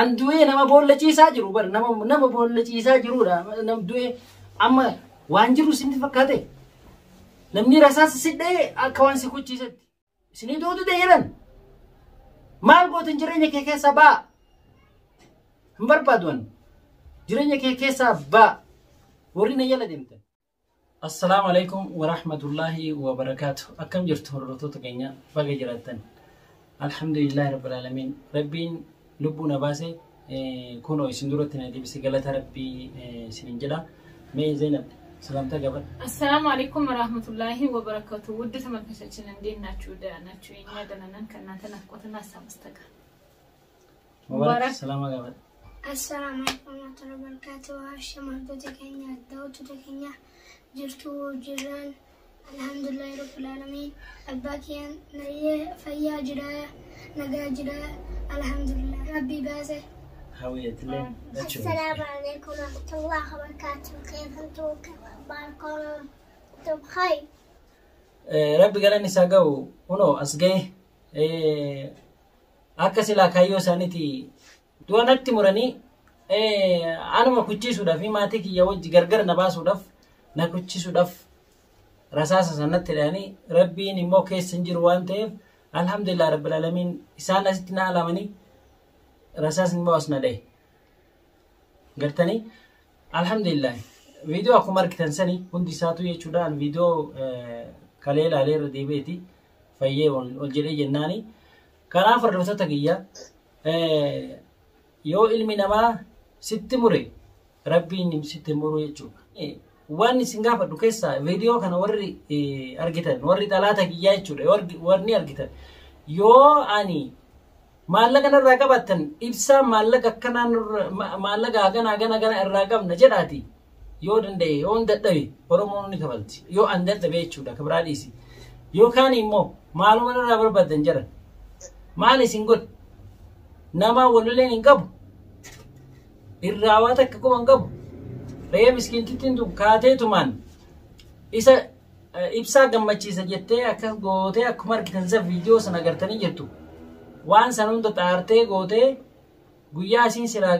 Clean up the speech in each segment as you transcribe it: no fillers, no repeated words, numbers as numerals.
An du'ee nama boolla ciisaa jiru bar nama boolla ciisaa jirudha. Nam du'ee amma waan jiru isinitti fakkaate. Namni rasaasa si dha'ee akka waan si kuchiisetti. Isinii duutu ta'e jedhan. Maal gootan jireenya kee keessaa ba'a. Hin barbaadu ani. Jireenya kee keessaa ba'a. Warri na jala deemtan. Assalaamu alaikum warahmatullaahi wabarakaatu. Akkam jirtu hordoftoota keenya baga jiraattan. Alhamdulillahi rabbil aalamiin. Rabbiin lubbuu na baase kunoo isin duratti na deebise galata rabbii isinin jedha. Mee Zainab ሰላምታ ገባ። አሰላሙ አለይኩም ወራህመቱላሂ ወበረካቱ። ውድ ተመልካቾቻችን እንዴት ናችሁ? ደህና ናችሁ? እኛ ደህና ነን፣ ከእናንተ ናፍቆትና ሀሳብ በስተቀር። ሙባረክ ሰላም ገባ። Assalaamu alaikum warahmatullahi wabarakatuh. Shamartoota keenya, daawwattoota keenya jirtu jirran alhamdulillahi rabbil aalamiin. Abbaa kiyyaan nayyee fayyaa jira, nagaa jira, alhamdulillah. Rabbi baase. ሀዊየትለን السلام عليكم ورحمة الله وبركاته. كيف أنتم؟ كيف أخباركم؟ أنتم بخير؟ Rabbi galanni isaa ga'u kunoo as ga'e akka silaa kaayyoo isaaniiti du'a natti muranii anuma kuchisuudhaaf maatii kiyya wajji gargar na baasuudhaaf na kuchisuudhaaf rasaasa sanatti dhahanii rabbiin immoo keessa hin jiru waan ta'eef alhamdulillah rabbil aalamiin isaan asitti na alamanii rasaasni immoo as na dhahe gartanii alhamdulillah viidiyoo akkuma argitan sani hundi isaatu jechuudhaan viidiyoo kalee ilaalee irra deebi'eeti fayyee ol jedhee jennaani kanaaf hordoftoota kiyya yoo ilmi namaa sitti mure rabbiin sitti muru jechuudha. Waan isin gaafadhu keessaa viidiyoo kana warri argitan warri xalaata kiyyaa jechuudha warri argitan yoo ani maallaqa narraa qabaattan ibsaa maallaqa akkanaa maallaqa hagana hagana hagana irraa qabna jedhaati yoo danda'e yoo hin dadhabe Oromoon ni kafalti yoo an dadhabe jechuudha kabiraa dhiisi yookaan immoo maaluma narraa barbaadan jedhan maal isin godhe nama waloleen hin qabu irraa waa takka quba hin qabu re'ee miskiintittiin tun kaateetumaan isa ibsaa gammachiisa jettee akkas gootee akkuma argitan isa viidiyoo sana agartanii jirtu waan sana hunda xaartee gootee guyyaa isiin silaa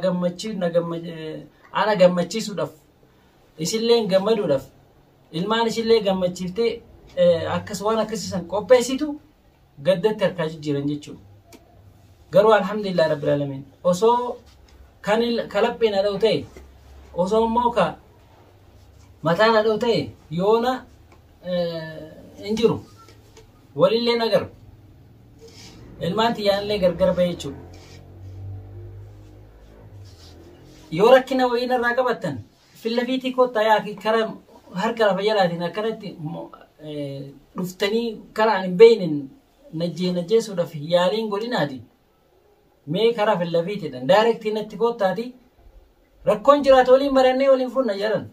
ana gammachiisuudhaaf isillee gammaduudhaaf ilmaan isillee gammachiiftee akkas waan akkasiisan qopheessitu gaddatti harkaa jijjiiran jechuudha. Garuu alhamdulillah rabbil aalamiin osoo kan kalapheen hadha'u ta'e osoo immoo ka mataan hadha'u ta'e yoona hin jiru walillee nagaru ilmaan xiyyaanillee gargar ba'e jechuudha. Yoo rakkina wayii narraa qabattan fillafiitii kottaa yaa kara harka lafa jalaatiin akkanatti dhuftanii karaa ani hin beekneen najjeessuudhaaf yaaliin godhinaati. Mee karaa fillafiitiidhaan daayirektii natti kottaati rakkoon jiraate waliin marannee waliin furna jedhan.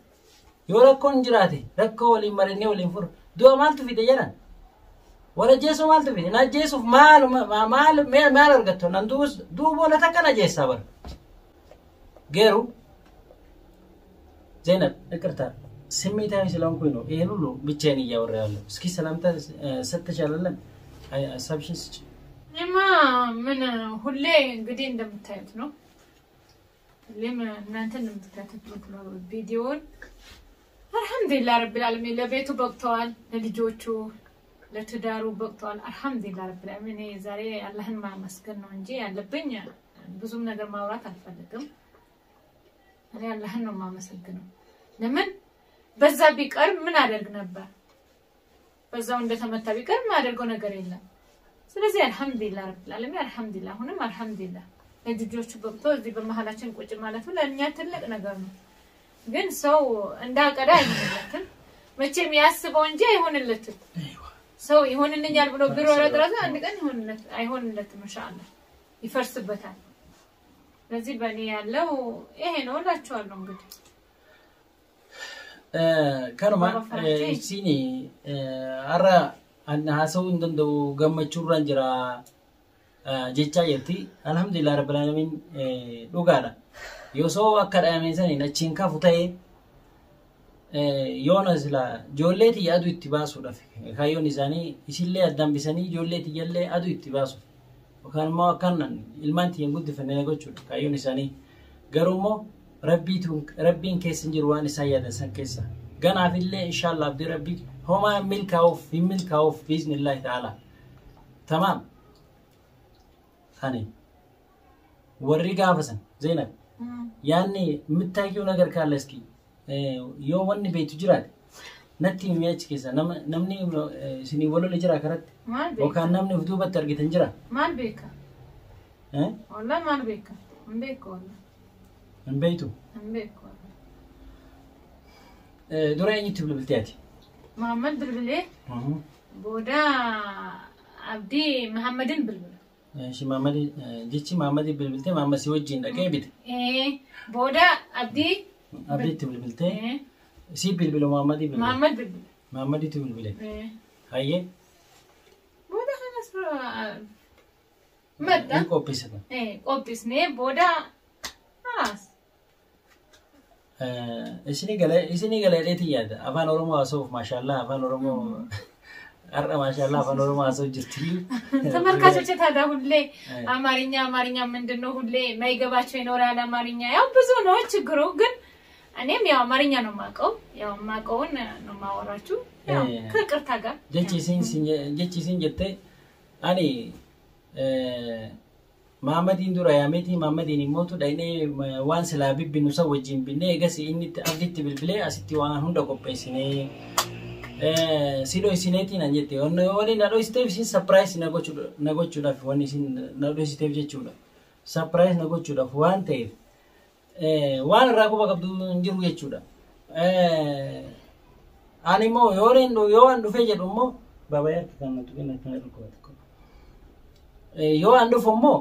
Yoo rakkoon jiraate rakkoo waliin marannee waliin furna. Du'a maaltu fide jedhan. Warra jeessu maaltu fide? Na jeessuuf maal maal maal argattu? Nan du'u booda takka na jeessaa bara. Garuu ዘይነብ ይቅርታ ስሜታዊ ስለሆንኩኝ ነው ይሄን ሁሉ ብቻዬን እያወራ ያለው። እስኪ ሰላምታ ሰጥተሽ አይደለም ሀሳብሽን ስጪ። እኔማ ምን ሁሌ እንግዲህ እንደምታዩት ነው። ሁሌም እናንተ እንደምትከታተሉት ነው ቪዲዮውን። አልሐምዱሊላህ ረቢል ዓለሚን ለቤቱ በቅተዋል፣ ለልጆቹ ለትዳሩ በቅተዋል። አልሐምዱሊላህ ረቢል ዓለሚን። እኔ ዛሬ አላህን ማመስገን ነው እንጂ ያለብኝ ብዙም ነገር ማውራት አልፈልግም። እኔ አላህን ነው የማመሰግነው። ለምን በዛ ቢቀር ምን አደርግ ነበር? በዛው እንደተመታ ቢቀር ምን አደርገው ነገር የለም። ስለዚህ አልሐምዱሊላህ ረቢል ዓለሚን አልሐምዱሊላህ፣ አሁንም አልሐምዱሊላህ ለልጆቹ በቅቶ እዚህ በመሀላችን ቁጭ ማለቱ ለእኛ ትልቅ ነገር ነው። ግን ሰው እንዳቀደ አይሆንለትም። መቼም ያስበው እንጂ አይሆንለትም። ሰው ይሆንልኛል ብሎ ቢሮጥ ራሱ አንድ ቀን ይሆንለት አይሆንለትም። ኢንሻአላህ ይፈርስበታል። ስለዚህ በእኔ ያለው ይሄ ነው እላችኋለሁ። እንግዲህ Kanuma isin har'a ani haasa'uu hin danda'u gammachuurraan jira jechaa jirti. Alhamdulillah rabbil aalamiin dhugaadha. Yosoo akka dhahameen saniin achiin kafu ta'e yoona sila ijoollee tiyya aduu itti baasuudhaaf kaayyoon isaanii isillee addaan bisanii ijoollee tiyyallee aduu itti baasuuf. Yookaan immoo akkan ilmaan tiyya hin guddifanne na gochuudha kaayyoon isaanii. Garuu immoo rabbiin keessa hin jiru waan isaan yaadan san keessa. Ganaaf illee inshaallah abdii rabbii homaa milkaa'uuf hin milkaa'uuf biiznillaahi ta'ala. Tamaam. Ani warri gaafa san Zeenab yaanni የምታውቂው ነገር ካለ እስኪ yoo wanni beektu jiraate natti himi achi keessa namni isinii walole jira karatti Maal beeka? yookaan namni of duubatti argitan jira. Maal beeka? Eh? Wallah maal beeka? Hin beeku wallah. Hin beektu. Hin beeku wallah. Dura eenyutti bilbiltee ati? Muhammad bilbilee booda Abdii Muhammadin bilbila. Shi Muhammad jechi Muhammad bilbiltee Muhammad si wajjin dhaqee bite. Booda Abdii Abdiitti bilbiltee si bilbilu Muhammad bilbile. Muhammad bilbila. Muhammaditti bilbile. Hayyee Booda kanas madda. Ni qopheessatan. Qophisnee booda haas. Isinii galeetii yaada afaan Oromoo haasa'uuf maashaallah afaan Oromoo har'a maashaallah afaan Oromoo haasa'u jirti. ተመልካቾች ታዲያ ሁሌ አማርኛ አማርኛ ምንድን ነው ሁሌ የማይገባቸው ይኖራል። አማርኛ ያው ብዙ ነው ችግሩ፣ ግን እኔም ያው አማርኛ ነው የማውቀው፣ ያው የማውቀውን ነው የማወራችሁ ያው ከይቅርታ ጋር። Jechi isin jette ani Mahammadiin dura yaameetii Mahammadiin immootu dhaynee waan silaa bibbinu san wajjin binnee egas inni abditti bilbilee asitti waan hunda qopheessinee si dhoysineetii naan jette. Wanni na dhoysiteef isin surprise na gochuudhaaf wanni isin na dhoysiteef jechuudha. Surprise na gochuudhaaf waan ta'eef waan irraa quba qabdu hin jiru jechuudha. Ani immoo yoo an dhufee jedhu immoo babayyaa harka kan natu kenna kana dhukkuba tokko. Yoo an dhufu immoo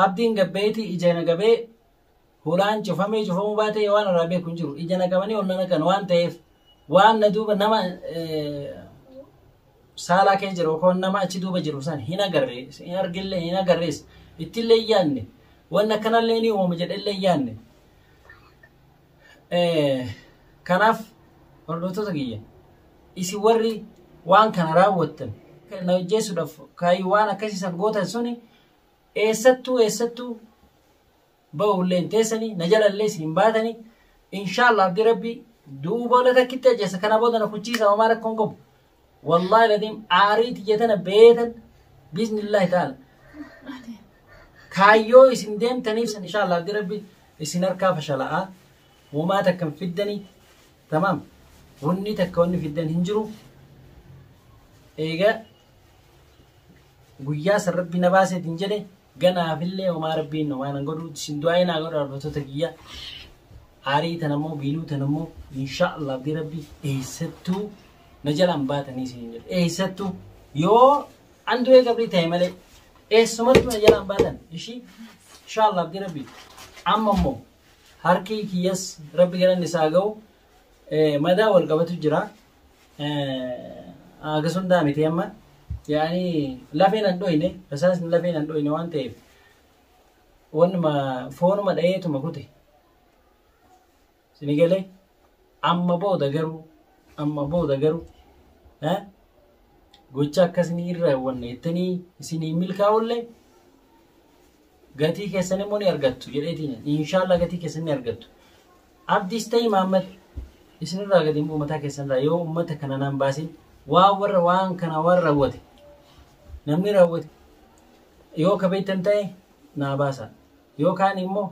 abdiin gabbeeti ija na gabee hulaan cufamee cufamuu baatee waan irraa beeku hin jiru. Ija na qabanii ol na naqan waan ta'eef waan na duuba nama saalaa keessa jiru yookaan nama achi duuba jiru san hin agarre hin argillee hin agarrees ittillee hin yaadne wanni akkanallee ni uumama jedhellee hin yaadne. Kanaaf hordoftoota kiyya isin warri waan kana raawwattan na hojjeessuudhaaf kaayyoo waan akkasiisan gootan suni eessattuu ba'ullee hin teessanii na jalallee isin hin baatanii inshaallah abdii rabbii duuba ola takkitti ajjeessa kana booda na kuchiisa homaa rakkoon qabu. Wallaahi ladiim aarii tiyya tana beetan biiznillaahi ta'ala. Kaayyoo isin deemtaniif san inshaallah abdii rabbii isin harkaa fashala'aa homaa takka hin fiddanii tamaam wanni takka wanni fiddan hin jiru. Egaa guyyaa san rabbi na baaseetiin jedhe ganaafillee homaa rabbiin homaa nan godhu isin du'aa naa godhu hordoftoota kiyya. Aarii tana immoo biiluu tana immoo inshaallah abdii rabbii eessattuu na jalaan baatanii isin jedhu eessattuu yoo an du'ee qabrii ta'e malee eessumattuu na jalaan baatan ishii inshaallah abdii rabbii. Amma immoo harki kiyyas rabbi galanni isaa ga'u madaa wal qabatu jira. Akkasuma daamite amma yaani lafeen an dhoyne rasaasni lafeen an dhoyne waan ta'eef wannuma foonuma dhayeetuma kute. Sini galee amma booda garuu gocha akkasii irra wanna jettanii isinii milkaa'ullee gatii keessan immoo ni argattu jedheetiin inshaallah gatii keessan ni argattu. Abdiis ta'ii Mahammad isinirraa gadi immoo mataa keessanirraa yoo uummata kana naan baasin waan warra waan kana waan raawwate namni raawwate yoo kabeettan ta'e naa baasa yoo kaan immoo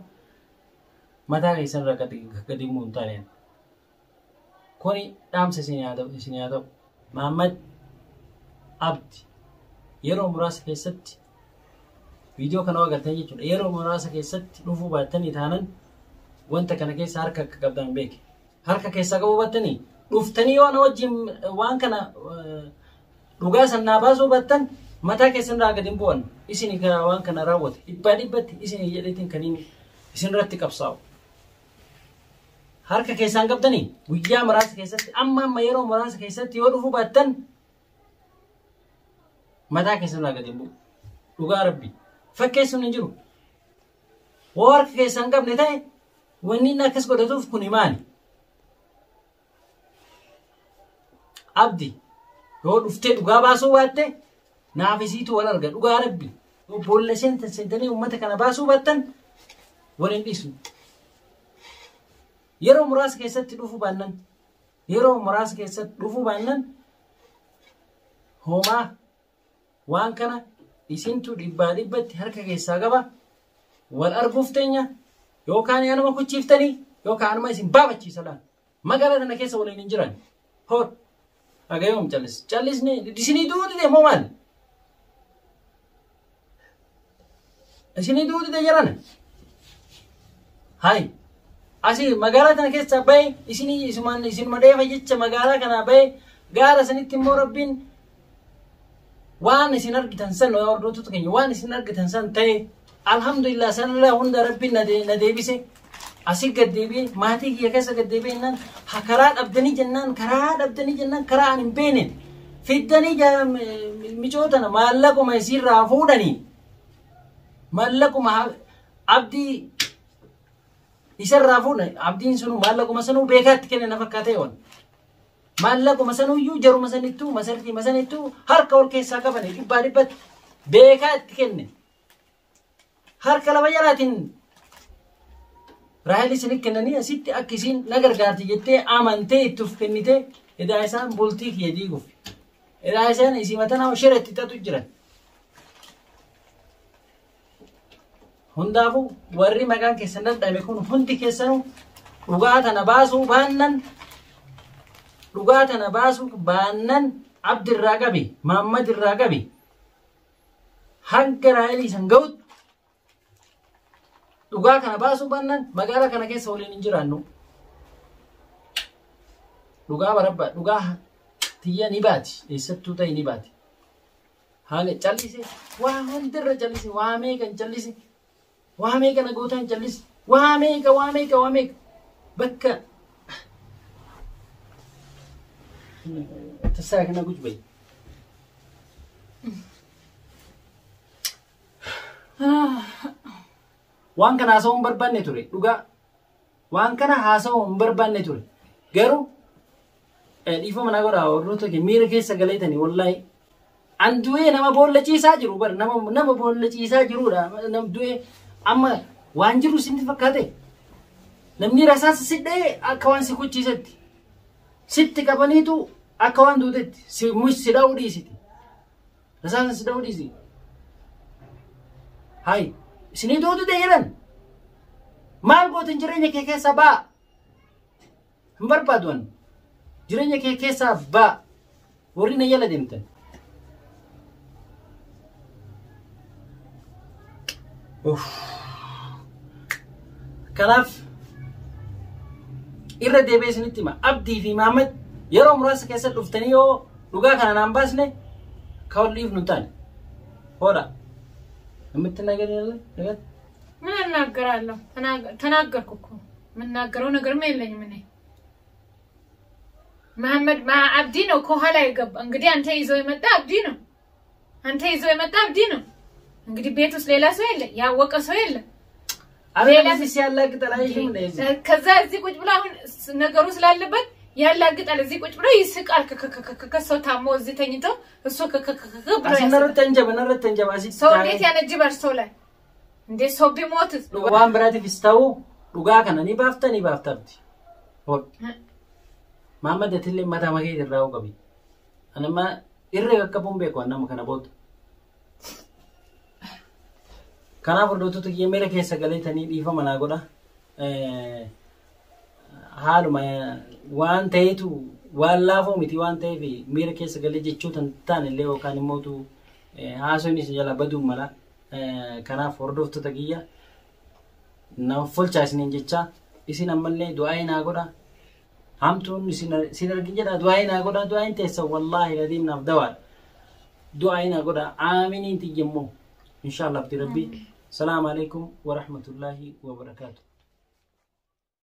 mataa keessanirraa gadi immoo hin taane. Kuni dhaamsa isin haa ta'u. Mahammad Abdi yeroo muraasa keessatti viidiyoo kana agartan jechuudha. Yeroo muraasa keessatti dhufuu baattanii taanan wanta kana keessa harka akka qabdan beeke. Harka keessa qabuu baattanii dhuftanii waan wajjin waan kana dhugaa san naa baasuu baattan mataa keessanirraa gadi hin bu'an. Isin waan kana raawwate dhibbaa dhibbatti isin jedheetiin kan inni isin irratti qabsaa'u. Harka keessaan qabdanii guyyaa muraasa keessatti amma yeroo muraasa keessatti yoo dhufuu baattan mataa keessanirraa gadi hin bu'u. Dhugaa rabbi fakkeessuun hin jiru. Yoo harka keessaan qabne ta'e wanni inni akkas godhatuuf kun maali? Abdi yoo dhuftee dhugaa baasuu baatte Naaf isiitu wal arga dhugaa rabbi. Boolla seentan seentanii uummata kana baasuu baattan waliin dhiisnu. Yeroo muraasa keessatti dhufuu baannan yeroo muraasa keessatti dhufuu baannan homaa waan kana isintu dhibbaa dhibbatti harka keessaa qaba. Wal arguuf teenya yookaan anuma kuchiiftanii yookaan anuma isin baafachiisa laal. Magaalaa tana keessa waliin hin jiran. Hor. Dhagayoom callis. Callisni isinii duuti deemoo maal? Isinii duuti jiran. Hai. Asii magaalaa tana keessa bahe isinii isumaan isinuma dheefa jecha magaalaa kana bahe gaara sanitti immoo rabbiin waan isin argitan san hordoftoota keenya waan isin argitan san ta'e alhamdulillah sanarraa hunda rabbiin na deebise asii gad deebi'e maatii kiyya keessa gad deebi'e jennaan karaa dhabdanii jennaan karaa dhabdanii jennaan karaa ani hin beekneen fiddanii micootana maallaquma isiirraa fuudhanii maallaquma abdii isarraa fuudhan abdiin sunu maallaquma sanuu beekaatti kenne na fakkaatee waan. Maallaquma sanuyyuu jaruma sanittuu masartii masanittuu harka ol keessaa qabani dhibbaa dhibbatti beekaa itti kenne. Harka lama jalaatiin Raahel isinit kennanii asitti akka isiin na gargaarti jettee amantee itti of kennitee edaa isaan bultii kiyya diiguuf. Edaa isaan isii matanaa shira itti xaxu jiran. Hundaafuu warri maqaan keessan dadhabe kun hundi keessanuu dhugaa tana baasuu baannan dhugaa tana baasuu baannan abdi irraa qabi Maammad irraa qabi hanga Raahelii san ga'utti dhugaa kana baasuu baannan magaalaa kana keessa waliin hin jiraannu. Dhugaa barabba dhugaa tiyya ni baati eessattuu ta'e ni baati. Haala callise waa hundirra callise waa meeqan callise waa meeqa na gootaan callise waa meeqa waa meeqa waa meeqa bakka tasaa kana guj bayi. Waan kana haasa'uu hin barbaanne ture dhugaa waan kana haasa'uu hin barbaanne ture garuu dhiifama naa godhaa hordoftoota kee miira keessa galeetanii wallaahi an du'ee nama boolla ciisaa jiru bar nama boolla ciisaa jirudha nam du'ee amma waan jiru sinti fakkaate namni rasaasa si dha'ee akka waan si kuchiisetti sitti qabaniitu akka waan duutetti si si dha'uu dhiisiti rasaasa si dha'uu dhiisi hay isinii duutu ta'e jedhan maal gootan jireenya kee keessaa ba'a hin barbaadu ani jireenya kee keessaa ba'a warri na jala deemtan. Kanaaf irra deebi'ee isinitti hima Abdii fi Mahammad yeroo muraasa keessa dhuftanii yoo dhugaa kana naan baasne ka wal dhiifnu hin taane. Hoodha. Namitti nagaa ምን እናገራለሁ? ተናገርኩ እኮ የምናገረው ነገርም የለኝም እኔ። መሐመድ አብዲ ነው ከኋላ የገባ እንግዲህ አንተ ይዞ የመጣ አብዲ ነው። አንተ ይዞ የመጣ አብዲ ነው። እንግዲህ ቤት ውስጥ ሌላ ሰው የለ፣ ያወቀ ሰው የለ። ሲያላግጠል አይሽም እንደዚህ ከዛ እዚህ ቁጭ ብሎ አሁን ነገሩ ስላለበት ያላግጣል። እዚህ ቁጭ ብሎ ይስቃል። ከከከከከ ሰው ታሞ እዚህ ተኝቶ እሱ ከከከከ ብሎ ያስቃል። Asirratti anjaba narratti anjaba asitti ሰው እንዴት ያነጅባል ሰው ላይ እንዴ? ሰው ቢሞትስ? Waan biraatiifis ta'u dhugaa kana ni baafta ni baafta abdi. Hoodha. Mahammad atillee mataa makee irraa hoo qabi. Anamma irree qaqqabuun beeku nama kana booda. Kanaaf hordoftoota kiyya miira keessa galeetanii dhiifama naa godha. Haaluma waan ta'eetu waan laafoo miti waan ta'eef miira keessa galee jechoota hin taane illee yookaan immootu haasawni isin jala baduun mala. Kanaaf hordoftoota kiyya na folchaa isiniin jecha isin ammallee du'aa naa godha. Hamtuun isin argin jedha du'aa naa godha du'aan teessa wallaahi ladiim naaf dawaadha. Du'aa naa godha aaminiin tiyya immoo inshallah abdi rabbi. Salaamu alaikum wa rahmatullahi wa barakaatu.